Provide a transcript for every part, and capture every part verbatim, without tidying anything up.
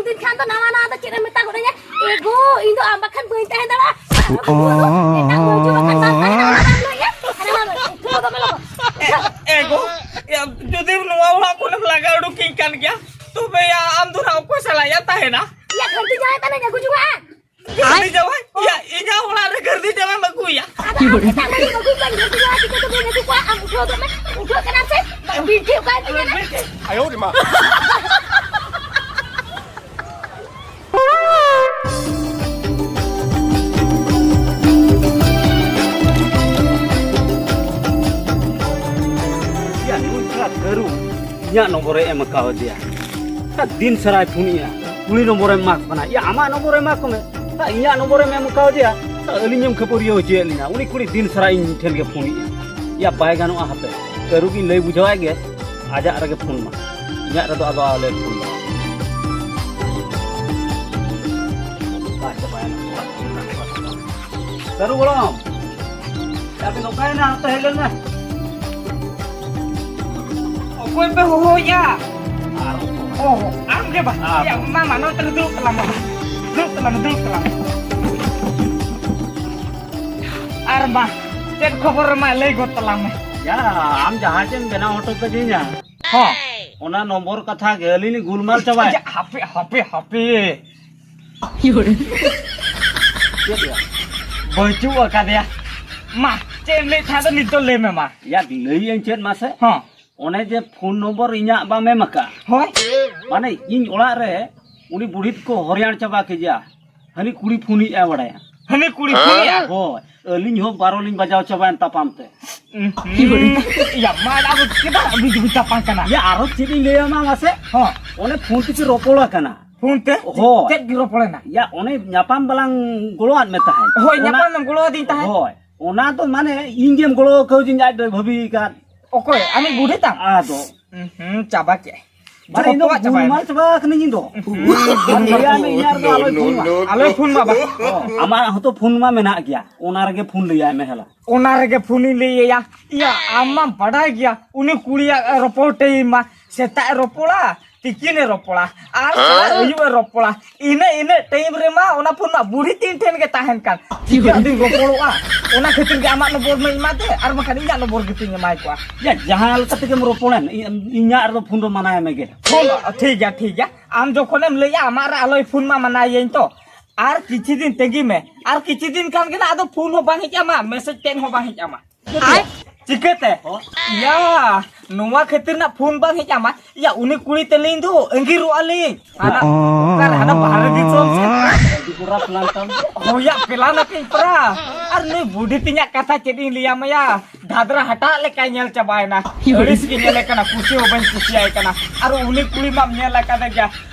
ᱮᱱᱠᱷᱟᱱ ᱫᱚ ᱱᱟᱣᱟ ᱱᱟᱣᱟ ᱫᱚ ᱪᱮᱫ ᱮᱢ ᱢᱮᱛᱟ ᱜᱚᱫ ᱟᱹᱧᱟ? ᱮ ᱜᱳ, ᱤᱧ ᱫᱚ ᱟᱢ ᱵᱟᱠᱷᱟᱱ ᱵᱟᱹᱧ ᱛᱟᱦᱮᱸ ᱫᱟᱲᱮᱭᱟᱜᱼᱟ᱾ ᱮᱴᱟᱜ ᱠᱚ ᱦᱤᱡᱩᱜ ᱵᱟᱠᱷᱟᱱ ᱵᱟᱝ ᱛᱟᱦᱮᱸ ᱫᱟᱲᱮᱭᱟᱜᱼᱟ, ᱵᱟᱢ ᱞᱟᱹᱭᱟ? ᱦᱟᱱᱟ ᱱᱟᱣᱟ ᱫᱚ ᱩᱴᱷᱟᱹᱣ ᱫᱚᱢᱮ ᱞᱚᱜᱚᱱ᱾ ᱮ ᱜᱳ, ᱭᱟ, ᱡᱩᱫᱤ ᱱᱚᱣᱟ ᱚᱲᱟᱜ ᱠᱷᱚᱱᱮᱢ ᱞᱟᱜᱟ ᱩᱰᱩᱠᱤᱧ ᱠᱟᱱ ᱜᱮᱭᱟ, ᱛᱚᱵᱮ ᱭᱟ, ᱟᱢ ᱫᱚ ᱱᱟᱜ ᱚᱠᱚᱭ ᱥᱟᱞᱟᱜ ᱭᱟ ᱛᱟᱦᱮᱱᱟ? ᱭᱟ, ᱜᱷᱟᱹᱨᱫᱤ ᱡᱟᱶᱟᱭ ᱛᱟᱞᱮᱧ ᱟᱹᱜᱩ ᱡᱚᱝᱟᱜᱼᱟ᱾ ᱜᱷᱟᱹᱨᱫᱤ ᱡᱟᱶᱟᱭ? ᱭᱟ, ᱤᱧᱟᱹᱜ ᱚᱲᱟᱜ ᱨᱮ ᱜᱷᱟᱹᱨᱫᱤ ᱡᱟᱶᱟᱭ ᱮᱢ ᱟᱹᱜᱩᱭᱟ? ᱟᱫᱚ ᱟᱢ ᱮᱴᱟᱜ ᱦᱚᱲᱤᱧ ᱟᱹᱜᱩ ᱠᱚᱣᱟ, ᱤᱧ ᱜᱷᱟᱹᱨᱫᱤ ᱡᱟᱶᱟᱭ ᱪᱤᱠᱟᱹ ᱛᱮ ᱵᱟᱹᱧ ᱟᱹᱜᱩ ᱠᱚᱣᱟ? ᱟᱢ ᱩᱴᱷᱟᱹᱣ ᱫᱚ ᱢᱮ, ᱩᱴᱷᱟᱹᱣ ᱠᱟᱱᱟᱢ ᱥᱮ? ᱵᱤᱱᱴᱷᱤ ᱚᱠᱟᱭᱮᱱ ᱛᱤᱧᱟ ᱱᱟ? ᱟᱭᱳ ᱨᱮ ᱢᱟ᱾ ᱭᱟ, ᱱᱩᱭ ᱛᱷᱚᱲᱟ ᱠᱟᱹᱨᱩ ᱤᱧᱟᱹᱜ ᱱᱚᱢᱵᱚᱨᱮ ᱮᱢ ᱠᱟᱣᱫᱮᱭᱟ᱾ ᱫᱤᱱ ᱥᱟᱨᱟᱭ ᱯᱷᱳᱱᱮᱜᱼᱟ, ᱠᱩᱲᱤ ᱱᱚᱢᱵᱚᱨᱮᱢ ᱮᱢᱟ ᱠᱚ ᱠᱟᱱᱟ᱾ ᱭᱟ, ᱟᱢᱟᱜ ᱱᱚᱢᱵᱚᱨ ᱮᱢᱟ ᱠᱚᱢᱮ᱾ ᱭᱟ, ᱤᱧᱟᱹᱜ ᱱᱚᱢᱵᱚᱨᱮᱢ ᱮᱢ ᱠᱟᱣᱫᱮᱭᱟ, ᱟᱹᱞᱤᱧᱮᱢ ᱠᱷᱟᱹᱯᱟᱹᱨᱤᱭᱟᱹ ᱦᱚᱪᱚᱭᱮᱫ ᱞᱤᱧᱟ᱾ ᱩᱱᱤ ᱠᱩᱲᱤ ᱫᱤᱱ ᱥᱟᱨᱟ ᱤᱧ ᱴᱷᱮᱱ ᱜᱮ ᱯᱷᱳᱱᱮᱜᱼᱟ᱾ ᱭᱟ, ᱵᱟᱭ ᱜᱟᱱᱚᱜᱼᱟ, ᱦᱟᱯᱮ, ᱠᱟᱹᱨᱩ ᱜᱤᱧ ᱞᱟᱹᱭ ᱵᱩᱡᱷᱟᱹᱣᱟᱭ ᱜᱮ, ᱟᱡᱟᱜ ᱨᱮᱜᱮ ᱯᱷᱳᱱ ᱢᱟ᱾ ᱤᱧᱟᱹᱜ ᱨᱮᱫᱚ ᱟᱫᱚ ᱟᱞᱚᱭ ᱯᱷᱳᱱ ᱢᱟ᱾ ᱚᱠᱟ ᱪᱟᱵᱟᱭᱮᱱᱟ? ᱠᱟᱹᱨᱩ ᱜᱚᱲᱚᱢ, ᱟᱹᱵᱤᱱ ᱚᱠᱟᱭᱮᱱᱟ? ᱱᱚᱛᱮ ᱦᱮᱡ ᱞᱮᱱ ᱢᱮ᱾ ᱚᱠᱚᱭ ᱯᱮ ᱦᱚᱦᱚᱭᱮᱫᱼᱟ? ᱟᱨ ᱚ, ᱟᱢ ᱜᱮ ᱵᱟ? ᱟᱨ ᱭᱟ, ᱢᱟ, ᱢᱟ, ᱱᱚᱛᱮ ᱨᱮ ᱫᱩᱲᱩᱵ ᱛᱟᱞᱟᱝ ᱢᱮ᱾ ᱫᱩᱲᱩᱵ ᱛᱟᱞᱟᱝ ᱢᱮ, ᱫᱩᱲᱩᱵ ᱛᱟᱞᱟᱝ ᱢᱮ᱾ ᱟᱨ ᱢᱟ, ᱪᱮᱫ ᱠᱷᱚᱵᱚᱨ ᱨᱮ ᱢᱟ ᱞᱟᱹᱭ ᱜᱚᱫ ᱛᱟᱞᱟᱝ ᱢᱮ᱾ ᱭᱟ, ᱟᱢ ᱡᱟᱦᱟᱸ ᱪᱮᱢ ᱵᱮᱱᱟᱣ ᱦᱚᱴᱚ ᱠᱟᱹᱫᱤᱧᱟ, ᱦᱚᱸ᱾ ᱚᱱᱟ ᱱᱚᱢᱵᱚᱨ ᱠᱟᱛᱷᱟ ᱜᱮ ᱟᱹᱞᱤᱧ ᱞᱤᱧ ᱜᱩᱞᱢᱟᱞ ᱪᱟᱵᱟᱭᱮᱱ᱾ ᱟᱪᱪᱷᱟ, ᱦᱟᱯᱮ, ᱦᱟᱯᱮ, ᱦᱟᱯᱮ᱾ ᱪᱮᱫ ᱭᱟ? ᱵᱟᱹᱪᱩᱜ ᱟᱠᱟᱫᱮᱭᱟ᱾ ᱢᱟ, ᱪᱮᱫ ᱮᱢ ᱞᱟᱹᱭᱮᱫ ᱛᱟᱦᱮᱸᱫ ᱫᱚ ᱱᱤᱛ ᱫᱚ ᱞᱟᱹᱭ ᱢᱮ ᱢᱟ᱾ ᱭᱟ, ᱞᱟᱹᱭᱟᱹᱧ ᱪᱮᱫ ᱢᱟᱥᱮ? ᱦᱚᱸ᱾ ᱚᱱᱮ ᱡᱮ ᱯᱷᱳᱱ ᱱᱚᱢᱵᱚᱨ ᱤᱧᱟᱹᱜ ᱵᱟᱢ ᱮᱢ ᱟᱠᱟᱫ᱾ ᱦᱳᱭ᱾ ᱢᱟᱱᱮ ᱤᱧ ᱚᱲᱟᱜ ᱨᱮ ᱩᱱᱤ ᱵᱩᱲᱦᱤ ᱛᱮᱠᱚ ᱦᱚᱨᱭᱟᱱ ᱪᱟᱵᱟ ᱠᱮᱫᱮᱭᱟ᱾ ᱦᱟᱹᱱᱤ ᱠᱩᱲᱤ ᱯᱷᱳᱱᱮᱫᱼᱟᱭ ᱵᱟᱲᱟᱭᱟ᱾ ᱦᱟᱹᱱᱤ ᱠᱩᱲᱤ ᱯᱷᱳᱱᱮᱫᱼᱟ? ᱦᱳᱭ᱾ ᱟᱹᱞᱤᱧ ᱦᱚᱸ ᱵᱟᱨᱚ ᱞᱤᱧ ᱵᱟᱡᱟᱣ ᱪᱟᱵᱟᱭᱮᱱ ᱛᱟᱯᱟᱢ ᱛᱮ᱾ ᱩᱸᱦᱩᱸ᱾ ᱭᱟ, ᱢᱟ, ᱟᱵᱚ ᱪᱮᱫᱟᱜ ᱟᱹᱵᱤᱱ ᱫᱚᱵᱤᱱ ᱛᱟᱯᱟᱢ ᱠᱟᱱᱟ? ᱭᱟ, ᱟᱨᱚ ᱪᱮᱫ ᱤᱧ ᱞᱟᱹᱭᱟᱢᱟ ᱢᱟᱥᱮ? ᱦᱚᱸ᱾ ᱚᱱᱮ ᱯᱷᱳᱱ ᱛᱮᱠᱤᱱ ᱨᱚᱯᱚᱲ ᱟᱠᱟᱱᱟ᱾ ᱯᱷᱳᱱ ᱛᱮ? ᱦᱳᱭ᱾ ᱪᱮᱫ ᱵᱤᱱ ᱨᱚᱯᱚᱲᱮᱱᱟ? ᱭᱟ, ᱚᱱᱮ ᱧᱟᱯᱟᱢ ᱵᱟᱞᱟᱝ ᱜᱚᱲᱚᱣᱟᱫ ᱢᱮ ᱛᱟᱦᱮᱸᱫ᱾ ᱦᱳᱭ, ᱚᱱᱟ ᱧᱟᱯᱟᱢ ᱮᱢ ᱜᱚᱲᱚᱣᱟᱫᱤᱧ ᱛᱟᱦᱮᱸᱫ᱾ ᱦᱳᱭ᱾ ᱚᱱᱟ ᱫᱚ ᱢᱟᱱᱮ ᱤᱧ ᱜᱮᱢ ᱜᱚᱲᱚ ᱠᱟᱹᱣᱫᱤᱧ, ᱟᱡ ᱫᱚᱭ ᱵᱷᱟᱹᱵᱤ ᱟᱠᱟᱫ᱾ ᱚᱠᱚᱭ? ᱟᱢᱤᱡ ᱵᱩᱰᱷᱤ ᱛᱟᱢ? ᱟᱫᱚ᱾ ᱩᱸᱦᱩᱸ, ᱪᱟᱵᱟ ᱠᱮᱫ᱾ ᱢᱟᱱᱮ ᱤᱧ ᱫᱚ ᱡᱚᱛᱚᱣᱟᱜ ᱪᱟᱵᱟᱭᱮᱱᱟ᱾ ᱜᱩᱞᱢᱟᱞ ᱪᱟᱵᱟ ᱟᱠᱟᱱᱟᱹᱧ ᱤᱧ ᱫᱚ᱾ ᱩᱸᱦᱩᱸ᱾ ᱞᱟᱹᱭᱟᱭ ᱢᱮ, ᱤᱧ ᱟᱨ ᱫᱚ ᱟᱞᱚᱭ ᱯᱷᱳᱱ ᱢᱟ᱾ ᱟᱞᱚᱭ ᱯᱷᱳᱱ ᱢᱟ ᱵᱟᱵᱟ᱾ ᱚ, ᱟᱢᱟᱜ ᱦᱚᱸᱛᱚ ᱯᱷᱳᱱ ᱢᱟ ᱢᱮᱱᱟᱜ ᱜᱮᱭᱟ, ᱚᱱᱟ ᱨᱮᱜᱮ ᱯᱷᱳᱱ ᱞᱟᱹᱭᱟᱭ ᱢᱮ ᱦᱮᱞᱟ᱾ ᱚᱱᱟ ᱨᱮᱜᱮ ᱯᱷᱳᱱᱤᱧ ᱞᱟᱹᱭ ᱟᱭᱟ᱾ ᱤᱭᱟᱹ, ᱟᱢ ᱢᱟᱢ ᱵᱟᱰᱟᱭ ᱜᱮᱭᱟ, ᱩᱱᱤ ᱠᱩᱲᱤᱭᱟᱜ ᱨᱚᱯᱚᱲ ᱴᱟᱭᱤᱢ ᱢᱟ ᱥᱮᱛᱟᱜ ᱮ ᱨᱚᱯᱚᱲᱟ, ᱛᱤᱠᱤᱱᱮ ᱨᱚᱯᱚᱲᱟ ᱟᱨ ᱥᱟᱞᱟ ᱟᱹᱭᱩᱵ ᱮ ᱨᱚᱯᱚᱲᱟ᱾ ᱤᱱᱟᱹ ᱤᱱᱟᱹ ᱴᱟᱭᱤᱢ ᱨᱮᱢᱟ ᱚᱱᱟ ᱯᱷᱳᱱ ᱢᱟ ᱵᱩᱲᱦᱤ ᱛᱤᱧ ᱴᱷᱮᱱ ᱜᱮ ᱛᱟᱦᱮᱱ ᱠᱟᱱ᱾ ᱪᱤᱠᱟᱹ ᱟᱹᱫᱤᱧ ᱨᱚᱯᱚᱲᱚᱜᱼᱟ? ᱚᱱᱟ ᱠᱷᱟᱹᱛᱤᱨ ᱜᱮ ᱟᱢᱟᱜ ᱱᱚᱢᱵᱚᱨ ᱢᱟᱧ ᱮᱢᱟᱫᱮ, ᱟᱨ ᱵᱟᱠᱷᱟᱱ ᱤᱧᱟᱹᱜ ᱱᱚᱢᱵᱚᱨ ᱜᱮᱛᱤᱧ ᱮᱢᱟᱭ ᱠᱚᱜᱼᱟ᱾ ᱭᱟ, ᱡᱟᱦᱟᱸ ᱞᱮᱠᱟ ᱛᱮᱜᱮᱢ ᱨᱚᱯᱚᱲᱮᱱ, ᱤᱧ- ᱤᱧᱟᱹᱜ ᱨᱮᱫᱚ ᱯᱷᱳᱱ ᱫᱚ ᱢᱟᱱᱟᱭ ᱢᱮᱜᱮ᱾ ᱯᱷᱳᱱ ᱫᱚ ᱴᱷᱤᱠ ᱜᱮᱭᱟ, ᱴᱷᱤᱠ ᱜᱮᱭᱟ᱾ ᱟᱢ ᱡᱚᱠᱷᱚᱱᱮᱢ ᱞᱟᱹᱭᱟ ᱟᱢᱟᱜ ᱨᱮ ᱟᱞᱚᱭ ᱯᱷᱳᱱ ᱢᱟ, ᱢᱟᱱᱟᱭᱮᱭᱟᱹᱧ ᱛᱚ᱾ ᱟᱨ ᱠᱤᱪᱷᱩ ᱫᱤᱱ ᱛᱟᱺᱜᱤ ᱢᱮ, ᱟᱨ ᱠᱤᱪᱷᱩ ᱫᱤᱱ ᱠᱷᱟᱱ ᱜᱮ ᱱᱟᱜ ᱟᱫᱚ ᱯᱷᱳᱱ ᱦᱚᱸ ᱵᱟᱝ ᱦᱮᱡ ᱟᱢᱟ, ᱢᱮᱥᱮᱡᱽ ᱛᱮᱫ ᱦᱚᱸ ᱵᱟᱝ ᱦᱮᱡ ᱟᱢᱟ᱾ ᱪᱤᱠᱟᱹᱛᱮ? ᱭᱟ, ᱱᱚᱣᱟ ᱠᱷᱟᱹᱛᱤᱨ ᱱᱟᱜ ᱯᱷᱳᱱ ᱵᱟᱝ ᱦᱮᱡ ᱟᱢᱟ᱾ ᱭᱟ, ᱩᱱᱤ ᱠᱩᱲᱤ ᱛᱮᱞᱤᱧ ᱫᱚ ᱟᱺᱜᱤᱨᱚᱜᱼᱟ ᱞᱤᱧ᱾ ᱦᱟᱱᱟ, ᱚᱠᱟᱨᱮ ᱦᱟᱱᱟ ᱵᱟᱦᱨᱮ ᱫᱤᱥᱚᱢ ᱥᱮᱫ᱾ ᱟᱹᱰᱤ ᱵᱩᱨᱟ ᱯᱞᱟᱱ ᱛᱟᱢ᱾ ᱦᱳᱭᱟ, ᱯᱞᱟᱱ ᱟᱹᱠᱤᱱ ᱯᱨᱟ᱾ ᱟᱨ ᱱᱩᱭ ᱵᱩᱰᱷᱤ ᱛᱤᱧᱟᱜ ᱠᱟᱛᱷᱟ ᱪᱮᱫ ᱤᱧ ᱞᱟᱹᱭᱟᱢᱟ ᱭᱟ? ᱫᱷᱟᱫᱨᱟ ᱦᱟᱴᱟᱜ ᱞᱮᱠᱟᱭ ᱧᱮᱞ ᱪᱟᱵᱟᱭᱮᱱᱟ᱾ ᱟᱹᱲᱤᱥ ᱜᱮ ᱧᱮᱞᱮ ᱠᱟᱱᱟ, ᱠᱩᱥᱤ ᱦᱚᱸ ᱵᱟᱹᱧ ᱠᱩᱥᱤᱭᱟᱭ ᱠᱟᱱᱟ᱾ ᱟᱨ ᱩᱱᱤ ᱠᱩᱲᱤ ᱢᱟᱢ ᱧᱮᱞ ᱟᱠᱟᱫᱮ ᱜᱮᱭᱟ,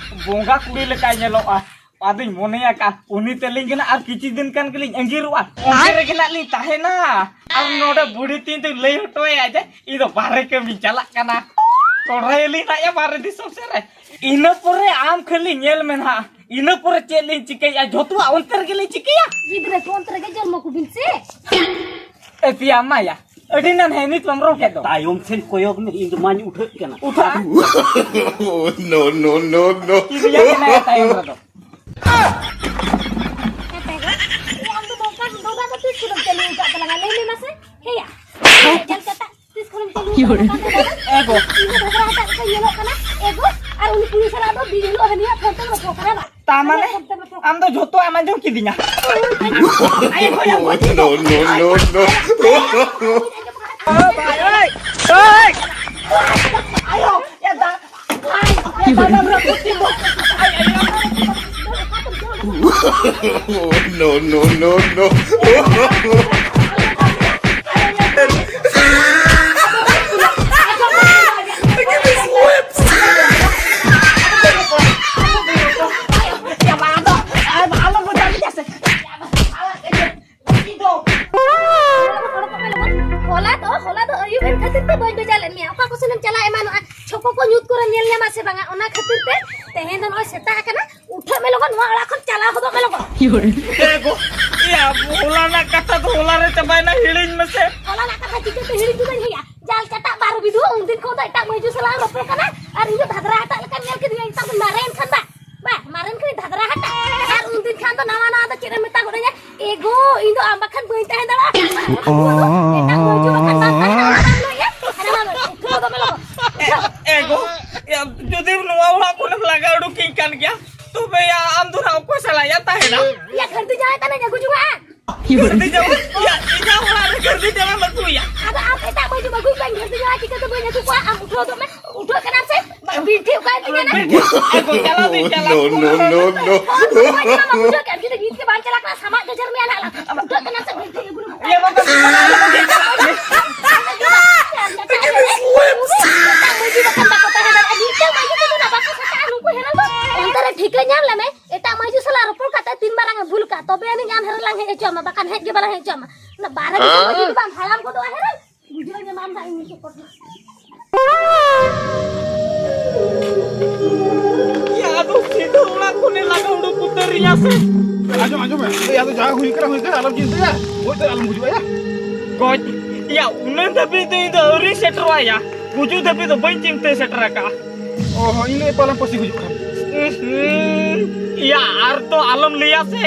ᱵᱚᱸᱜᱟ ᱠᱩᱲᱤ ᱞᱮᱠᱟᱭ ᱧᱮᱞᱚᱜᱼᱟ᱾ ᱟᱫᱚᱧ ᱢᱚᱱᱮᱭᱟ ᱠᱟ, ᱩᱱᱤ ᱛᱮᱞᱤᱧ ᱜᱮ ᱱᱟᱜ ᱟᱨ ᱠᱤᱪᱷᱩ ᱫᱤᱱ ᱠᱷᱟᱱ ᱜᱮᱞᱤᱧ ᱟᱺᱜᱤᱨᱚᱜᱼᱟ᱾ ᱚᱸᱰᱮ ᱨᱮᱜᱮ ᱱᱟᱜ ᱞᱤᱧ ᱛᱟᱦᱮᱱᱟ᱾ ᱟᱨ ᱱᱚᱰᱮ ᱵᱩᱲᱦᱤ ᱛᱤᱧ ᱫᱚᱧ ᱞᱟᱹᱭ ᱦᱚᱴᱚ ᱟᱭᱟ ᱡᱮ ᱤᱧ ᱫᱚ ᱵᱟᱦᱨᱮ ᱠᱟᱹᱢᱤᱧ ᱪᱟᱞᱟᱜ ᱠᱟᱱᱟ᱾ ᱠᱚᱲᱦᱟᱭᱟᱞᱤᱧ ᱱᱟᱜ ᱭᱟ ᱵᱟᱦᱨᱮ ᱫᱤᱥᱚᱢ ᱥᱮᱫ ᱨᱮ᱾ ᱤᱱᱟᱹ ᱯᱚᱨᱮ ᱟᱢ ᱠᱷᱟᱹᱞᱤ ᱧᱮᱞ ᱢᱮ ᱱᱟᱜ᱾ ᱤᱱᱟᱹ ᱯᱚᱨᱮ ᱪᱮᱫ ᱞᱤᱧ ᱪᱤᱠᱟᱹᱭᱟ? ᱡᱷᱚᱛᱚᱣᱟᱜ ᱚᱱᱛᱮ ᱨᱮᱜᱮ ᱞᱤᱧ ᱪᱤᱠᱟᱹᱭᱟ᱾ ᱜᱤᱫᱽᱨᱟᱹ ᱠᱚ ᱚᱱᱛᱮ ᱨᱮᱜᱮ ᱡᱚᱱᱢᱚ ᱠᱚᱵᱤᱱ ᱥᱮ᱾ ᱮ ᱯᱮᱭᱟ ᱢᱟᱭᱟ, ᱟᱹᱰᱤ ᱱᱟᱱᱦᱮ ᱱᱤᱛ ᱵᱟᱢ ᱨᱚᱲ ᱠᱮᱫ ᱫᱚ᱾ ᱛᱟᱭᱚᱢ ᱥᱮᱱ ᱠᱚᱭᱚᱜ ᱢᱮ, ᱤᱧ ᱫᱚ ᱢᱟᱧ ᱩᱴᱷᱟᱹᱜ ᱠᱟᱱᱟ᱾ ᱩᱴᱷᱟᱹᱜᱼᱟ? No, no, no, no. ᱠᱤᱨᱤᱭᱟ ᱢᱮᱱᱟᱭᱟ ᱛᱟᱭᱚᱢ ᱨᱮᱫᱚ᱾ ᱦᱮᱸ ᱛᱟᱭᱚᱢ ᱨᱮᱫᱚ᱾ ᱮ, ᱟᱢ ᱫᱚ ᱱᱚᱝᱠᱟᱱ ᱰᱚᱜᱟ ᱫᱚ ᱛᱤᱥ ᱠᱷᱚᱱᱮᱢ ᱪᱟᱹᱞᱩ ᱟᱠᱟᱫ ᱛᱟᱞᱟᱝᱟ? ᱞᱟᱹᱭ ᱢᱮ ᱢᱟᱥᱮ᱾ ᱦᱮᱭᱟ, ᱧᱮᱞ ᱠᱟᱛᱮ ᱛᱤᱥ ᱠᱷᱚᱱᱮᱢ ᱪᱟᱹᱞᱩ ᱟᱠᱟᱫ ᱛᱟᱞᱟᱝᱟ? ᱮ ᱜᱚ᱾ ᱤᱧ ᱫᱚ ᱰᱚᱜᱟ ᱦᱟᱴᱟᱜ ᱞᱮᱠᱟ ᱧᱮᱞᱚᱜ ᱠᱟᱱᱟ᱾ ᱮ ᱜᱚ, ᱟᱨ ᱩᱱᱤ ᱠᱩᱲᱤ ᱥᱟᱞᱟᱜ ᱫᱚ ᱫᱤᱱ ᱦᱤᱞᱳᱜ ᱦᱟᱹᱱᱤᱭᱟᱜ ᱯᱷᱳᱱ ᱛᱮᱢ ᱨᱚᱯᱚᱲ ᱠᱟᱱᱟ ᱵᱟᱝ? ᱛᱟ ᱢᱟᱱᱮ? ᱟᱢ ᱫᱚ ᱡᱷᱚᱛᱚᱣᱟᱜ ᱮᱢ ᱟᱸᱡᱚᱢ ᱠᱤᱫᱤᱧᱟ? No, no, no, no, no. No, no, no, no. ᱦᱚᱞᱟ ᱫᱚ, ᱦᱚᱞᱟ ᱫᱚ ᱟᱹᱭᱩᱵ ᱮᱱ ᱠᱷᱟᱹᱛᱤᱨ ᱛᱮ ᱵᱟᱹᱧ ᱵᱷᱮᱡᱟ ᱞᱮᱫ ᱢᱮᱭᱟ᱾ ᱚᱠᱟ ᱠᱚ ᱥᱮᱱᱮᱢ ᱪᱟᱞᱟᱜ ᱮᱢᱟᱱᱚᱜᱼᱟ? ᱪᱷᱚᱠᱚ ᱠᱚ ᱧᱩᱛ ᱠᱚᱨᱮ ᱧᱮᱞ ᱧᱟᱢᱟ ᱥᱮ ᱵᱟᱝᱟ? ᱚᱱᱟ ᱠᱷᱟᱹᱛᱤᱨ ᱛᱮ ᱛᱮᱦᱮᱧ ᱫᱚ ᱱᱚᱜᱼᱚᱭ ᱥᱮᱛᱟᱜ ᱟᱠᱟᱱᱟ, ᱩᱴᱷᱟᱹᱜ ᱢᱮ ᱞᱚᱜᱚᱱ, ᱱᱚᱣᱟ ᱚᱲᱟᱜ ᱠᱷᱚᱱ ᱪᱟᱞᱟᱣ ᱦᱚᱫᱚᱜ ᱢᱮ ᱞᱚᱜᱚᱱ᱾ ᱮ ᱜᱚ, ᱮᱭᱟ, ᱦᱚᱞᱟ ᱨᱮᱱᱟᱜ ᱠᱟᱛᱷᱟ ᱫᱚ ᱦᱚᱞᱟ ᱨᱮ ᱪᱟᱵᱟᱭᱮᱱᱟ, ᱦᱤᱲᱤᱧ ᱢᱮᱥᱮ᱾ ᱦᱚᱞᱟ ᱨᱮᱱᱟᱜ ᱠᱟᱛᱷᱟ ᱪᱤᱠᱟᱹᱛᱮ ᱦᱤᱲᱤᱧ ᱜᱚᱫᱟᱹᱧ ᱦᱮᱭᱟ? ᱡᱟᱞ ᱪᱟᱴᱟᱜ ᱵᱟᱨ ᱵᱤᱫᱩ, ᱩᱱᱫᱤᱱ ᱠᱷᱚᱱ ᱫᱚ ᱮᱴᱟᱜ ᱢᱟᱹᱭᱡᱩ ᱥᱟᱞᱟᱜ ᱮᱢ ᱨᱚᱯᱚᱲ ᱠᱟᱱᱟ᱾ ᱟᱨ ᱤᱧ ᱫᱚ ᱫᱷᱟᱫᱨᱟ ᱦᱟᱴᱟᱜ ᱞᱮᱠᱟᱢ ᱧᱮᱞ ᱠᱤᱫᱤᱧᱟ, ᱱᱮᱛᱟᱨ ᱫᱚ ᱢᱟᱨᱮᱱ ᱠᱷᱟᱱ ᱵᱟ, ᱵᱟ, ᱢᱟᱨᱮᱱ ᱠᱷᱟᱱ ᱫᱷᱟᱫᱨᱟ ᱦᱟᱴᱟᱜ᱾ ᱟᱨ ᱩᱱᱫᱤᱱ ᱠᱷᱟᱱ ᱫᱚ ᱱᱟᱣᱟ ᱱᱟᱣᱟ ᱫᱚ ᱪᱮᱫ ᱮᱢ ᱢᱮᱛᱟ ᱜᱚᱫ ᱟᱹᱧᱟ? ᱮ ᱜᱳ, ᱤᱧ ᱫᱚ ᱟᱢ ᱵᱟᱠᱷᱟᱱ ᱵᱟᱹᱧ ᱛᱟᱦᱮᱸ ᱫᱟᱲᱮᱭᱟᱜᱼᱟ᱾ ᱮᱴᱟᱜ ᱢᱟᱹᱭᱡᱩ ᱵᱟᱠᱷᱟᱱ ᱵᱟᱢ ᱛᱟᱦᱮᱸ ᱫᱟᱲᱮᱭᱟᱜᱼᱟ, ᱟᱢ ᱞᱟᱹᱭ ᱮᱫ? ᱦᱟᱱᱟ ᱢᱟ, ᱩᱴᱷᱟᱹᱣ ᱫᱚ ᱢᱮ ᱞᱚᱜᱚᱱ᱾ ᱮ ᱜᱳ, ᱭᱟ, ᱡᱩᱫᱤ ᱱᱚᱣᱟ ᱚᱲᱟᱜ ᱠᱷᱚᱱᱮᱢ ᱞᱟᱜᱟ ᱩᱰᱩᱠᱤᱧ ᱠᱟᱱ ᱜᱮᱭᱟ, ᱛᱚᱵᱮ ᱭᱟ, ᱟᱢ ᱫᱚ ᱱᱟᱜ ᱚᱠᱚᱭ ᱥᱟᱞᱟᱜ ᱭᱟ ᱛᱟᱦᱮᱱᱟ? ᱭᱟ, ᱜᱷᱟᱹᱨᱫᱤ ᱡᱟᱶᱟᱭ ᱛᱟᱞᱮᱧ ᱟᱹᱜᱩ ᱡᱚᱝᱟᱜᱼᱟ᱾ ᱜᱷᱟᱹᱨᱫᱤ ᱡᱟᱶᱟᱭ? ᱭᱟ, ᱤᱧᱟᱹᱜ ᱚᱲᱟᱜ ᱨᱮ ᱜᱷᱟᱹᱨᱫᱤ ᱡᱟᱶᱟᱭ ᱢᱟ ᱛᱩᱭᱟ᱾ ᱟᱫᱚ ᱟᱢ ᱮᱴᱟᱜ ᱵᱟᱹᱦᱩ ᱟᱹᱜᱩ ᱠᱚᱣᱟᱧ, ᱜᱷᱟᱹᱨᱫᱤ ᱡᱟᱶᱟᱭ ᱪᱤᱠᱟᱹᱛᱮ ᱵᱟᱹᱧ ᱟᱹᱜᱩ ᱠᱚᱣᱟ? ᱟᱢ ᱩᱴᱷᱟᱹᱣ ᱫᱚ ᱢᱮ, ᱩᱴᱷᱟᱹᱣ ᱠᱟᱱᱟᱢ ᱥᱮ? ᱵᱤᱱᱴᱷᱤ ᱚᱠᱟᱭᱮᱱ ᱛᱤᱧᱟ ᱱᱟ? ᱵᱤᱱᱴᱷᱤ, ᱟᱭ ᱜᱚ, ᱪᱟᱞᱟᱣ ᱫᱩᱧ ᱪᱟᱞᱟᱜ᱾ No, no, no, no. ᱦᱚᱲ ᱫᱚ ᱵᱟᱹᱧ ᱧᱟᱢᱟ, ᱵᱩᱡᱷᱟᱹᱣ ᱠᱮᱫᱟᱢ? ᱡᱩᱫᱤ ᱱᱤᱛ ᱜᱮ ᱵᱟᱝ ᱪᱟᱞᱟᱜ ᱠᱟᱱᱟ, ᱥᱟᱢᱟᱜ ᱜᱮᱡᱮᱨ ᱢᱮᱭᱟ ᱱᱟᱦᱟᱜ ᱞᱟᱝ᱾ ᱩᱴᱷᱟᱹᱣ ᱠᱟᱱᱟᱢ ᱥᱮ? ᱵᱤᱱᱴᱷᱤ ᱟᱹᱜᱩ ᱞᱮᱠᱚ ᱠᱷᱟᱱ᱾ ᱮᱴᱟᱜ ᱢᱟᱹᱭᱡᱩ ᱵᱟᱠᱷᱟᱱ ᱵᱟᱠᱚ ᱛᱟᱦᱮᱸ ᱫᱟᱲᱮᱭᱟᱜᱼᱟ, ᱢᱤᱫᱴᱟᱝ ᱢᱟᱹᱭᱡᱩ ᱛᱟᱠᱚ ᱫᱚ ᱱᱟ ᱵᱟᱠᱚ ᱥᱟᱯᱷᱟᱜᱼᱟ, ᱱᱩᱠᱩ ᱦᱮᱨᱮᱞ ᱫᱚ᱾ ᱚᱱᱛᱮ ᱨᱮ ᱴᱷᱤᱠᱟᱹ ᱧᱟᱢ ᱞᱮᱢᱮ, ᱮᱴᱟᱜ ᱢᱟᱹᱭᱡᱩ ᱥᱟᱞᱟᱜ ᱨᱚᱯᱚᱲ ᱠᱟᱛᱮ ᱛᱤᱱ ᱢᱟᱨᱟᱝ ᱮ ᱵᱷᱩᱞ ᱠᱟᱜ, ᱛᱚᱵᱮ ᱟᱹᱱᱤᱡ ᱟᱢ ᱦᱮᱨᱮᱞ ᱞᱟᱝ ᱦᱮᱡ ᱦᱚᱪᱚ ᱟᱢᱟ, ᱵᱟᱠᱷᱟᱱ ᱦᱮᱡ ᱜᱮ ᱵᱟᱞᱟᱝ ᱦᱮᱡ ᱦᱚᱪᱚ ᱟᱢᱟ᱾ ᱚᱱᱟ ᱵᱟᱨᱦᱮ ᱫᱤᱥᱚᱢ ᱢᱟᱹᱭᱡᱩ ᱫᱚ ᱵᱟᱢ ᱦᱟᱲᱟᱢ ᱜᱚᱫᱚᱜᱼᱟ ᱦᱮᱨᱮᱞ᱾ ᱵᱩᱡᱷᱟᱹᱣ ᱧᱟᱢᱟᱢ ᱱᱟᱜ ᱤᱧ ᱪᱚᱯᱚᱴ ᱱᱟ᱾ ᱭᱟ, ᱟᱫᱚ ᱥᱤᱫᱷᱟᱹ ᱚᱲᱟᱜ ᱠᱷᱚᱱᱮ ᱞᱟᱜᱟ ᱩᱰᱩᱠ ᱩᱛᱟᱹᱨᱤᱧᱟ ᱥᱮ? ᱟᱸᱡᱚᱢ, ᱟᱸᱡᱚᱢ ᱢᱮ᱾ ᱮᱭ, ᱟᱫᱚ ᱡᱟᱦᱟᱸ ᱦᱩᱭ ᱠᱟᱱᱟ, ᱦᱩᱭ ᱠᱟᱱᱟ, ᱟᱞᱚᱢ ᱪᱤᱱᱛᱟᱹᱭᱟ᱾ ᱜᱚᱡ ᱫᱚ ᱟᱞᱚᱢ ᱜᱩᱡᱩᱜᱼᱟ, ᱭᱟ᱾ ᱜᱚᱡ? ᱭᱟ, ᱩᱱᱟᱹᱜ ᱫᱷᱟᱹᱵᱤᱡ ᱫᱚ ᱤᱧ ᱫᱚ ᱟᱹᱣᱨᱤ ᱥᱮᱴᱮᱨᱚᱜᱼᱟ, ᱭᱟ᱾ ᱜᱩᱡᱩᱜ ᱫᱷᱟᱹᱵᱤᱡ ᱫᱚ ᱵᱟᱹᱧ ᱪᱤᱱᱛᱟᱹ ᱥᱮᱴᱮᱨ ᱟᱠᱟᱜᱼᱟ᱾ ᱚ ᱦᱚᱸ, ᱤᱧ ᱞᱟᱹᱭ ᱯᱟᱞᱮᱱ ᱯᱟᱹᱥᱤ ᱜᱩᱡᱩᱜ ᱠᱷᱟᱱ᱾ ᱩᱸᱦᱩᱸ, ᱭᱟ, ᱟᱨ ᱫᱚ ᱟᱞᱚᱢ ᱞᱟᱹᱭᱟ ᱥᱮ᱾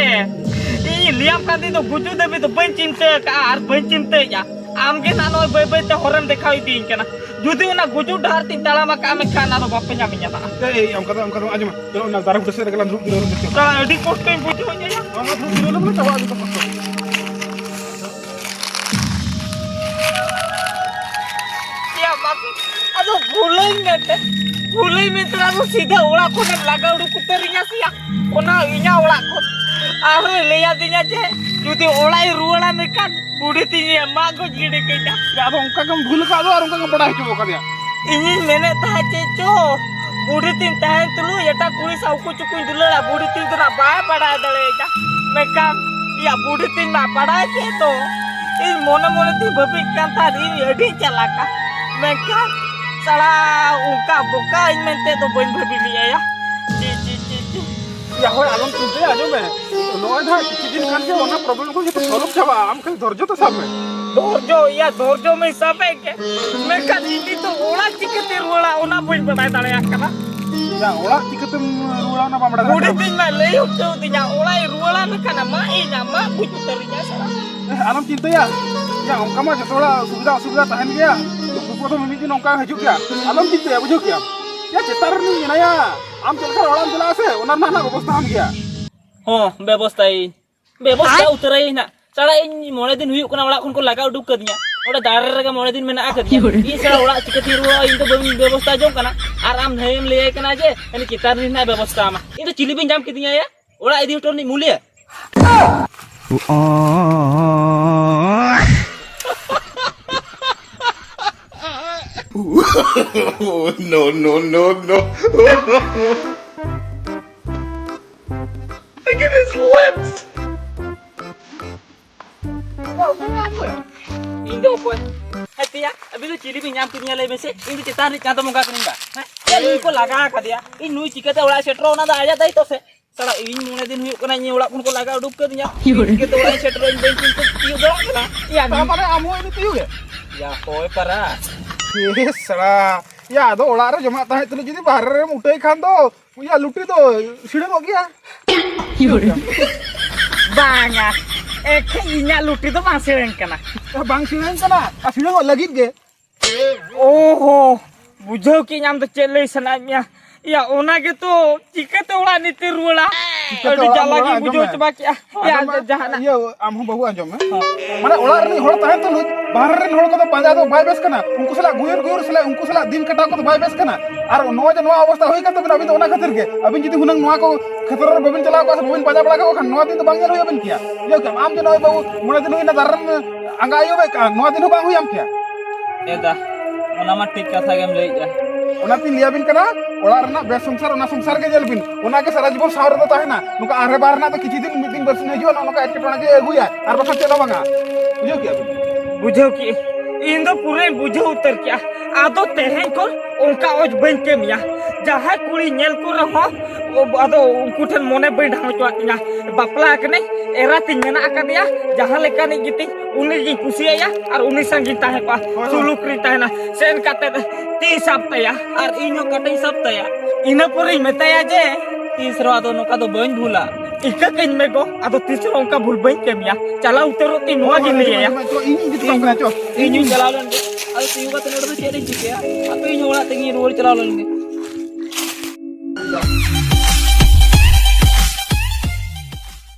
ᱤᱧ ᱞᱟᱹᱭᱟᱢ ᱠᱟᱱ ᱛᱤᱧ ᱫᱚ ᱜᱩᱡᱩᱜ ᱫᱷᱟᱹᱵᱤᱡ ᱫᱚ ᱵᱟᱹᱧ ᱪᱤᱱᱛᱟᱹ ᱟᱠᱟᱜᱼᱟ ᱟᱨ ᱵᱟᱹᱧ ᱪᱤᱱᱛᱟᱹᱭᱮᱫᱼᱟ᱾ ᱟᱢ ᱜᱮ ᱱᱟᱜ ᱱᱚᱜᱼᱚᱭ ᱵᱟᱹᱭ ᱵᱟᱹᱭ ᱛᱮ ᱦᱚᱨᱮᱢ ᱫᱮᱠᱷᱟᱣ ᱤᱫᱤᱭᱟᱹᱧ ᱠᱟᱱᱟ᱾ ᱡᱩᱫᱤ ᱚᱱᱟ ᱜᱩᱡᱩᱜ ᱰᱟᱦᱟᱨ ᱛᱤᱧ ᱛᱟᱲᱟᱢ ᱟᱠᱟᱜᱼᱟ, ᱢᱮᱱᱠᱷᱟᱱ ᱟᱫᱚ ᱵᱟᱯᱮ ᱧᱟᱢᱤᱧᱟ ᱱᱟᱜ᱾ ᱮᱭ, ᱮᱭ, ᱚᱱᱠᱟ ᱫᱚ, ᱚᱱᱠᱟ ᱫᱚ ᱟᱸᱡᱚᱢᱟ᱾ ᱪᱚᱞᱚ, ᱚᱱᱟ ᱫᱟᱨᱮ ᱵᱩᱴᱟᱹ ᱥᱮᱫ ᱨᱮᱜᱮ ᱞᱟᱝ ᱫᱩᱲᱩᱵ ᱡᱤᱨᱟᱹᱣ ᱞᱮᱱ ᱜᱮ᱾ ᱪᱚᱞᱚ, ᱟᱹᱰᱤ ᱠᱚᱥᱴᱚᱧ ᱵᱩᱡᱷᱟᱹᱣᱮᱫᱼᱟ ᱭᱟ᱾ ᱚᱱᱟ ᱫᱩᱲᱩᱵ ᱡᱤᱨᱟᱹᱣ ᱞᱮᱱ ᱠᱷᱟᱱ ᱪᱟᱵᱟᱜᱼᱟ ᱡᱚᱛᱚ ᱠᱚᱥᱴᱚ᱾ ᱭᱟ ᱵᱟᱵᱟ, ᱟᱫᱚ ᱵᱷᱩᱞᱟᱹᱧ ᱢᱮᱱᱛᱮ, ᱵᱷᱩᱞᱟᱹᱧ ᱢᱮᱱᱛᱮ ᱟᱫᱚ ᱥᱤᱫᱷᱟᱹ ᱚᱲᱟᱜ ᱠᱷᱚᱱᱮᱢ ᱞᱟᱜᱟ ᱩᱰᱩᱠ ᱩᱛᱟᱹᱨᱤᱧᱟ ᱥᱮᱭᱟ, ᱚᱱᱟ ᱤᱧᱟᱹᱜ ᱚᱲᱟᱜ ᱠᱷᱚᱱ᱾ ᱟᱨᱦᱚᱸᱭ ᱞᱟᱹᱭ ᱟᱹᱫᱤᱧᱟ ᱡᱮ ᱡᱩᱫᱤ ᱚᱲᱟᱜ ᱤᱧ ᱨᱩᱣᱟᱹᱲᱟ ᱢᱮᱱᱠᱷᱟᱱ ᱵᱩᱰᱷᱤ ᱛᱤᱧ ᱢᱟᱜ ᱜᱚᱡ ᱜᱤᱰᱤ ᱠᱟᱹᱧᱟ᱾ ᱭᱟ, ᱟᱫᱚ ᱚᱱᱠᱟ ᱜᱮᱢ ᱵᱷᱩᱞ ᱟᱠᱟᱫ ᱫᱚ ᱟᱨ ᱚᱱᱠᱟ ᱜᱮᱢ ᱵᱟᱰᱟᱭ ᱦᱚᱪᱚ ᱟᱠᱟᱫᱮᱭᱟ᱾ ᱤᱧᱤᱧ ᱢᱮᱱᱮᱫ ᱛᱟᱦᱮᱸᱫ ᱪᱮᱫ ᱪᱚ, ᱵᱩᱰᱷᱤ ᱛᱤᱧ ᱛᱟᱦᱮᱱ ᱛᱩᱞᱩᱡ ᱮᱴᱟᱜ ᱠᱩᱲᱤ ᱥᱟᱶ ᱩᱠᱩ ᱪᱩᱠᱩᱧ ᱫᱩᱞᱟᱹᱲᱟ, ᱵᱩᱰᱷᱤ ᱛᱤᱧ ᱫᱚ ᱱᱟᱜ ᱵᱟᱭ ᱵᱟᱰᱟᱭ ᱫᱟᱲᱮᱭᱟᱜᱼᱟ᱾ ᱢᱮᱱᱠᱷᱟᱱ ᱭᱟ ᱵᱩᱰᱷᱤ ᱛᱤᱧ ᱢᱟ ᱵᱟᱰᱟᱭ ᱠᱮᱫ ᱫᱚ, ᱤᱧ ᱢᱚᱱᱮ ᱢᱚᱱᱮ ᱛᱤᱧ ᱵᱷᱟᱹᱵᱤᱜ ᱠᱟᱱ ᱛᱟᱦᱮᱸᱫ ᱤᱧ ᱟᱹᱰᱤ ᱪᱟᱞᱟᱠᱟ, ᱢᱮᱱᱠᱷᱟᱱ ᱥᱟᱞᱟ ᱚᱱᱠᱟ ᱵᱚᱠᱟ ᱤᱧ ᱢᱮᱱᱛᱮ ᱫᱚ ᱵᱟᱹᱧ ᱵᱷᱟᱹᱵᱤ ᱞᱮᱫᱼᱟ ᱭᱟ᱾ ᱪᱤ, ᱪᱤ, ᱪᱤ, ᱪᱤ᱾ ᱭᱟ ᱦᱳᱭ, ᱟᱞᱚᱢ ᱪᱤᱱᱛᱟᱹᱭᱟ, ᱟᱸᱡᱚᱢ ᱢᱮ᱾ ᱱᱚᱜᱼᱚᱭ ᱫᱚ ᱦᱟᱸᱜ ᱠᱤᱪᱷᱩ ᱫᱤᱱ ᱠᱷᱟᱱ ᱜᱮ ᱚᱱᱟ problem ᱠᱚ ᱡᱚᱛᱚ solve ᱪᱟᱵᱟᱜᱼᱟ᱾ ᱟᱢ ᱠᱷᱟᱹᱞᱤ ᱫᱷᱳᱨᱡᱚ ᱛᱮ ᱥᱟᱵ ᱢᱮ᱾ ᱫᱷᱳᱨᱡᱚ, ᱤᱭᱟ, ᱫᱷᱳᱨᱡᱚ ᱢᱟᱹᱧ ᱥᱟᱵᱮᱫ ᱜᱮ, ᱢᱮᱱᱠᱷᱟᱱ ᱤᱧ ᱱᱤᱛᱚᱜ ᱚᱲᱟᱜ ᱪᱤᱠᱟᱹᱛᱮ ᱨᱩᱣᱟᱹᱲᱟ, ᱚᱱᱟ ᱵᱟᱹᱧ ᱵᱟᱰᱟᱭ ᱫᱟᱲᱮᱭᱟᱜ ᱠᱟᱱᱟ᱾ ᱭᱟ, ᱚᱲᱟᱜ ᱪᱤᱠᱟᱹᱛᱮᱢ ᱨᱩᱣᱟᱹᱲᱟ, ᱚᱱᱟ ᱵᱟᱢ ᱵᱟᱰᱟᱭ ᱫᱟᱲᱮᱭᱟᱜ ᱠᱟᱱᱟ? ᱵᱩᱰᱷᱤ ᱛᱤᱧ ᱢᱟ ᱞᱟᱹᱭ ᱦᱚᱪᱚ ᱫᱤᱧᱟ, ᱚᱲᱟᱜ ᱤᱧ ᱨᱩᱣᱟᱹᱲᱟ, ᱢᱮᱱᱠᱷᱟᱱ ᱢᱟᱜ ᱤᱧ ᱢᱟᱜ ᱵᱩᱡᱽ ᱩᱛᱟᱹᱨᱤᱧᱟ ᱥᱟᱞᱟ᱾ ᱮ, ᱟᱞᱚᱢ ᱪᱤᱱᱛᱟᱹᱭᱟ᱾ ᱭᱟ, ᱚᱱᱠᱟ ᱢᱟ ᱡᱚᱛᱚ ᱦᱚᱲᱟᱜ ᱥᱩᱵᱤᱫᱷᱟ ᱚᱥᱩᱵᱤᱫᱷᱟ ᱛᱟᱦᱮᱱ ᱜᱮᱭᱟ᱾ ᱫᱩᱠ ᱵᱤᱯᱚᱫ ᱦᱚᱸ ᱢᱤᱫ ᱫᱤᱱ ᱚᱱᱠᱟ ᱦᱤᱡᱩᱜ ᱜᱮᱭᱟ᱾ ᱟᱞᱚᱢ ᱪᱤᱱᱛᱟᱹᱭᱟ, ᱵᱩᱡᱷᱟᱹᱣ ᱠᱮᱭᱟᱢ᱾ ᱭᱟ, ᱪᱮᱛᱟᱱ ᱨᱮᱱᱤᱧ ᱢᱮᱱᱟᱭᱟ᱾ ᱟᱢ ᱪᱮᱫ ᱞᱮᱠᱟ ᱚᱲᱟᱜ ᱮᱢ ᱪᱟᱞᱟᱜᱼᱟ ᱥᱮ, ᱚᱱᱟ ᱨᱮᱱᱟᱜ ᱦᱟᱸᱜ ᱵᱮᱵᱚᱥᱛᱷᱟ ᱦᱟᱢ ᱜᱮᱭᱟ᱾ ᱦᱚᱸ, ᱵᱮᱵᱚᱥᱛᱷᱟᱭᱟᱹᱧ᱾ ᱵᱮᱵᱚᱥᱛᱷᱟ ᱟᱭ? ᱩᱛᱟᱹᱨᱟᱹᱧ ᱱᱟᱜ᱾ ᱥᱟᱞᱟ, ᱤᱧ ᱢᱚᱬᱮ ᱫᱤᱱ ᱦᱩᱭᱩᱜ ᱠᱟᱱᱟ ᱚᱲᱟᱜ ᱠᱷᱚᱱ ᱠᱚ ᱞᱟᱜᱟ ᱩᱰᱩᱠ ᱠᱟᱹᱫᱤᱧᱟ᱾ ᱚᱸᱰᱮ ᱫᱟᱨᱮ ᱨᱮᱜᱮ ᱢᱚᱬᱮ ᱫᱤᱱ ᱢᱮᱱᱟᱜ ᱟᱠᱟᱫᱤᱧᱟ᱾ ᱤᱧ ᱥᱟᱞᱟ ᱚᱲᱟᱜ ᱪᱤᱠᱟᱹᱛᱤᱧ ᱨᱩᱣᱟᱹᱲᱟ, ᱤᱧ ᱫᱚ ᱵᱟᱹᱧ ᱵᱮᱵᱚᱥᱛᱷᱟ ᱡᱚᱝ ᱠᱟᱱᱟ᱾ ᱟᱨ ᱟᱢ ᱱᱟᱹᱭᱮᱢ ᱞᱟᱹᱭᱟᱭ ᱠᱟᱱᱟ ᱡᱮ ᱩᱱᱤ ᱪᱮᱛᱟᱱ ᱨᱤᱱᱤᱡ ᱱᱟᱜ ᱵᱮᱵᱚᱥᱛᱷᱟ ᱟᱢᱟ᱾ ᱤᱧ ᱫᱚ ᱪᱤᱞᱤ ᱵᱟᱹᱧ ᱧᱟᱢ ᱠᱮᱫᱤᱧᱟ ᱭᱟ? ᱚᱲᱟᱜ ᱤᱫᱤ ᱦᱚᱴᱚ ᱨᱤᱱᱤᱡ ᱢᱩᱞᱤᱭᱟᱹ? No, no, no, no. Look at his lips. ᱤᱧ ᱫᱚ ᱚᱠᱚᱭ? ᱦᱮᱸ ᱛᱮᱭᱟ, ᱟᱹᱵᱤᱱ ᱫᱚ ᱪᱤᱞᱤ ᱵᱤᱱ ᱧᱟᱢ ᱠᱮᱫᱤᱧᱟ ᱞᱟᱹᱭ ᱢᱮᱥᱮ? ᱤᱧ ᱫᱚ ᱪᱮᱛᱟᱱ ᱨᱤᱡ ᱪᱟᱸᱫᱚ ᱵᱚᱸᱜᱟ ᱠᱟᱹᱱᱟᱹᱧ ᱵᱟ᱾ ᱦᱮᱸ? ᱪᱮᱫ ᱱᱩᱭ ᱠᱚ ᱞᱟᱜᱟ ᱟᱠᱟᱫᱮᱭᱟ? ᱤᱧ ᱱᱩᱭ ᱪᱤᱠᱟᱹᱛᱮ ᱚᱲᱟᱜ ᱮ ᱥᱮᱴᱮᱨᱚᱜᱼᱟ, ᱚᱱᱟ ᱫᱚ ᱟᱭᱟᱜ ᱫᱟᱭᱤᱛᱛᱚ ᱥᱮ? ᱥᱟᱞᱟ, ᱤᱧ ᱢᱚᱬᱮ ᱫᱤᱱ ᱦᱩᱭᱩᱜ ᱠᱟᱱᱟ, ᱤᱧ ᱚᱲᱟᱜ ᱠᱷᱚᱱ ᱠᱚ ᱞᱟᱜᱟ ᱩᱰᱩᱠ ᱠᱟᱹᱫᱤᱧᱟ᱾ ᱤᱧ ᱪᱤᱠᱟᱹᱛᱮ ᱚᱲᱟᱜ ᱤᱧ ᱥᱮᱴᱮᱨᱚᱜᱼᱟ, ᱤᱧ ᱵᱟᱹᱧ ᱪᱤᱱᱛᱟᱹ ᱛᱤᱭᱳᱜ ᱫᱟᱲᱮᱭᱟᱜ ᱠᱟᱱᱟ᱾ ᱮᱭᱟ, ᱛᱟᱨ ᱢᱟᱱᱮ ᱟᱢ ᱦᱚᱸ ᱤᱫᱤ ᱛᱤᱭᱳᱜ ᱮ? ᱭᱟ, ᱦᱳᱭ ᱯᱟᱨᱟ᱾ ᱮ ᱥᱟᱞᱟ, ᱭᱟ, ᱟᱫᱚ ᱚᱲᱟᱜ ᱨᱮ ᱡᱚᱢᱟᱜ ᱛᱟᱦᱮᱸ ᱛᱩᱞᱩᱡ ᱡᱩᱫᱤ ᱵᱟᱦᱨᱮ ᱨᱮᱢ ᱩᱴᱟᱹᱭ ᱠᱷᱟᱱ ᱫᱚ, ᱭᱟ, ᱞᱩᱴᱤ ᱫᱚ ᱥᱤᱲᱟᱹᱝᱚᱜ ᱜᱮᱭᱟ᱾ ᱵᱟᱝᱟ, ᱮᱠᱷᱮᱱ ᱤᱧᱟᱹᱜ ᱞᱩᱴᱤ ᱫᱚ ᱵᱟᱝ ᱥᱤᱲᱟᱹᱝ ᱠᱟᱱᱟ᱾ ᱵᱟᱝ ᱥᱤᱲᱟᱹᱝ ᱠᱟᱱᱟ, ᱟᱨ ᱥᱤᱲᱟᱹᱝᱚᱜ ᱞᱟᱹᱜᱤᱫ ᱜᱮ᱾ ᱳᱦᱳ, ᱵᱩᱡᱷᱟᱹᱣ ᱠᱮᱫᱟᱹᱧ ᱟᱢ ᱫᱚ ᱪᱮᱫ ᱞᱟᱹᱭ ᱥᱟᱱᱟᱭᱮᱫ ᱢᱮᱭᱟ᱾ ᱭᱟ, ᱚᱱᱟ ᱜᱮᱛᱚ, ᱪᱤᱠᱟᱹᱛᱮ ᱚᱲᱟᱜ ᱱᱤᱛᱤᱧ ᱨᱩᱣᱟᱹᱲᱟ? ᱪᱤᱠᱟᱹᱛᱮ ᱟᱹᱰᱤ ᱚᱲᱟᱜ ᱮᱢ ᱡᱟᱞᱟ ᱨᱩᱣᱟᱹᱲᱟ? ᱜᱤᱧ ᱟᱸᱡᱚᱢ ᱵᱩᱡᱷᱟᱹᱣ ᱢᱮ᱾ ᱪᱟᱵᱟ ᱠᱮᱜᱼᱟ᱾ ᱭᱟ, ᱟᱸᱡᱚᱢ ᱢᱮ᱾ ᱡᱟᱦᱟᱱᱟᱜ᱾ ᱤᱭᱟᱹ, ᱟᱢ ᱦᱚᱸ ᱵᱟᱹᱵᱩ ᱟᱸᱡᱚᱢ ᱢᱮ᱾ ᱦᱚᱸ᱾ ᱢᱟᱱᱮ ᱚᱲᱟᱜ ᱨᱤᱱᱤᱡ ᱦᱚᱲ ᱛᱟᱦᱮᱱ ᱛᱩᱞᱩᱡ, ᱵᱟᱦᱨᱮ ᱨᱤᱱ ᱦᱚᱲ ᱠᱚᱫᱚ ᱯᱟᱸᱡᱟ ᱫᱚ ᱵᱟᱭ ᱵᱮᱥ ᱠᱟᱱᱟ᱾ ᱩᱱᱠᱩ ᱥᱟᱞᱟᱜ ᱜᱩᱭᱩᱨ ᱜᱩᱭᱩᱨ ᱥᱟᱞᱟᱜ ᱩᱱᱠᱩ ᱥᱟᱞᱟᱜ ᱫᱤᱱ ᱠᱟᱴᱟᱣ ᱠᱚᱫᱚ ᱵᱟᱭ ᱵᱮᱥ ᱠᱟᱱᱟ᱾ ᱟᱨ ᱱᱚᱣᱟ ᱡᱮ ᱱᱚᱣᱟ ᱚᱵᱚᱥᱛᱟ ᱦᱩᱭ ᱠᱟᱱ ᱛᱟᱵᱤᱱᱟ, ᱟᱹᱵᱤᱱ ᱫᱚ ᱚᱱᱟ ᱠᱷᱟᱹᱛᱤᱨ ᱜᱮ᱾ ᱟᱹᱵᱤᱱ ᱡᱩᱫᱤ ᱦᱩᱱᱟᱹᱝ ᱱᱚᱣᱟ ᱠᱚ ᱠᱷᱮᱛᱨᱚ ᱨᱮ ᱵᱟᱹᱵᱤᱱ ᱪᱟᱞᱟᱣ ᱠᱚᱜᱼᱟ ᱥᱮ ᱵᱟᱹᱵᱤᱱ ᱯᱟᱸᱡᱟ ᱵᱟᱲᱟ ᱠᱟᱠᱚ ᱠᱷᱟᱱ, ᱱᱚᱣᱟ ᱫᱤᱱ ᱫᱚ ᱵᱟᱝ ᱧᱮᱞ ᱦᱩᱭ ᱟᱵᱤᱱ ᱠᱮᱭᱟ᱾ ᱵᱩᱡᱷᱟᱹᱣ ᱠᱮᱫᱟᱢ? ᱟᱢ ᱡᱮ ᱱᱚᱜᱼᱚᱭ ᱵᱟᱹᱵᱩ ᱢᱚᱬᱮ ᱫᱤᱱ ᱦᱩᱭᱱᱟ ᱫᱟᱨᱮ ᱨᱮᱢ ᱟᱸᱜᱟ ᱟᱹᱭᱩᱵᱮᱫ ᱠᱟᱱ, ᱱᱚᱣᱟ ᱫᱤᱱ ᱦᱚᱸ ᱵᱟᱝ ᱦᱩᱭᱟᱢ ᱠᱮᱭᱟ᱾ ᱮ ᱫᱟ, ᱚᱱᱟ ᱢᱟ ᱴᱷᱤᱠ ᱠᱟᱛᱷᱟ ᱜᱮᱢ ᱞᱟᱹᱭᱮᱫᱼᱟ᱾ ᱚᱱᱟᱛᱤᱧ ᱞᱟᱹᱭᱟᱵᱤᱱ ᱠᱟᱱᱟ, ᱚᱲᱟᱜ ᱨᱮᱱᱟᱜ ᱵᱮᱥ ᱥᱚᱝᱥᱟᱨ, ᱚᱱᱟ ᱥᱚᱝᱥᱟᱨ ᱜᱮ ᱧᱮᱞ ᱵᱤᱱ᱾ ᱚᱱᱟ ᱜᱮ ᱥᱟᱨᱟ ᱡᱤᱵᱚᱱ ᱥᱟᱶ ᱨᱮᱫᱚ ᱛᱟᱦᱮᱱᱟ᱾ ᱱᱚᱝᱠᱟ ᱟᱨᱦᱮ ᱵᱟᱨ ᱨᱮᱱᱟᱜ ᱫᱚ ᱠᱤᱪᱷᱩ ᱫᱤᱱ, ᱢᱤᱫ ᱫᱤᱱ ᱵᱟᱨᱥᱤᱧ ᱦᱤᱡᱩᱜᱼᱟ, ᱱᱚᱜᱼᱚ ᱱᱚᱝᱠᱟ ᱮᱴᱠᱮᱴᱚᱬᱮ ᱜᱮ ᱟᱹᱜᱩᱭᱟ, ᱟᱨ ᱵᱟᱠᱷᱟᱱ ᱪᱮᱫ ᱦᱚᱸ ᱵᱟᱝᱟ᱾ ᱵᱩᱡᱷᱟᱹᱣ ᱠᱮᱜᱼᱟ ᱵᱤᱱ? ᱵᱩᱡᱷᱟᱹᱣ ᱠᱮᱜᱼᱟ᱾ ᱤᱧ ᱫᱚ ᱯᱩᱨᱟᱹᱧ ᱵᱩᱡᱷᱟᱹᱣ ᱩᱛᱟᱹᱨ ᱠᱮᱜᱼᱟ᱾ ᱟᱫᱚ ᱛᱮᱦᱮᱧ ᱠᱷᱚᱱ ᱚᱱᱠᱟ ᱚᱡᱽ ᱵᱟᱹᱧ ᱠᱟᱹᱢᱤᱭᱟ᱾ ᱡᱟᱦᱟᱸᱭ ᱠᱩᱲᱤ ᱧᱮᱞ ᱠᱚ ᱨᱮᱦᱚᱸ ᱟᱫᱚ ᱩᱱᱠᱩ ᱴᱷᱮᱱ ᱢᱚᱱᱮ ᱵᱟᱹᱧ ᱰᱷᱟᱝ ᱦᱚᱪᱚᱣᱟᱜ ᱛᱤᱧᱟ᱾ ᱵᱟᱯᱞᱟ ᱟᱠᱟᱱᱟᱹᱧ, ᱮᱨᱟ ᱛᱤᱧ ᱢᱮᱱᱟᱜ ᱟᱠᱟᱫᱮᱭᱟ, ᱡᱟᱦᱟᱸ ᱞᱮᱠᱟᱱᱤᱡ ᱜᱮᱛᱤᱧ ᱩᱱᱤ ᱜᱤᱧ ᱠᱩᱥᱤᱭᱟᱭᱟ ᱟᱨ ᱩᱱᱤ ᱥᱟᱶ ᱜᱤᱧ ᱛᱟᱦᱮᱸ ᱠᱚᱜᱼᱟ᱾ ᱦᱳᱭ, ᱦᱳᱭ᱾ ᱥᱩᱞᱩᱠ ᱨᱤᱧ ᱛᱟᱦᱮᱱᱟ᱾ ᱥᱮᱱ ᱠᱟᱛᱮ ᱛᱤᱧ ᱥᱟᱵ ᱛᱟᱭᱟ ᱟᱨ ᱤᱧ ᱦᱚᱸ ᱠᱟᱴᱟᱧ ᱥᱟᱵ ᱛᱟᱭᱟ᱾ ᱤᱱᱟᱹ ᱯᱚᱨᱮᱧ ᱢᱮᱛᱟᱭᱟ ᱡᱮ, "ᱛᱤᱥ ᱨᱮᱦᱚᱸ ᱟᱫᱚ ᱱᱚᱝᱠᱟ ᱫᱚ ᱵᱟᱹᱧ ᱵᱷᱩᱞᱟ, ᱤᱠᱟᱹ ᱠᱟᱹᱧ ᱢᱮ ᱜᱚ, ᱟᱫᱚ ᱛᱤᱥ ᱨᱮᱦᱚᱸ ᱚᱱᱠᱟ ᱵᱷᱩᱞ ᱵᱟᱹᱧ ᱠᱟᱹᱢᱤᱭᱟ᱾" ᱪᱟᱞᱟᱣ ᱩᱛᱟᱹᱨᱚᱜ ᱛᱤᱧ ᱱᱚᱣᱟ ᱜᱤᱧ ᱞᱟᱹᱭᱟᱭᱟ᱾ ᱤᱧ ᱤᱧ ᱡᱩᱫᱤ ᱵᱟᱝ ᱠᱟᱱᱟ, ᱪᱚ᱾ ᱤᱧ ᱦᱚᱸᱧ ᱪᱟᱞᱟᱣ ᱞᱮᱱ ᱜᱮ᱾ ᱟᱫᱚ ᱛᱤᱸᱜᱩ ᱠᱟᱛᱮ ᱱᱚᱰᱮ ᱫᱚ ᱪᱮᱫ ᱤᱧ ᱪᱤᱠᱟᱹᱭᱟ? ᱦᱟᱯᱮ, ᱤᱧ ᱦᱚᱸ ᱚᱲᱟᱜ ᱛᱮᱜᱤᱧ ᱨᱩᱣᱟᱹᱲ ᱪᱟᱞᱟᱣ ᱞᱮᱱ ᱜᱮ᱾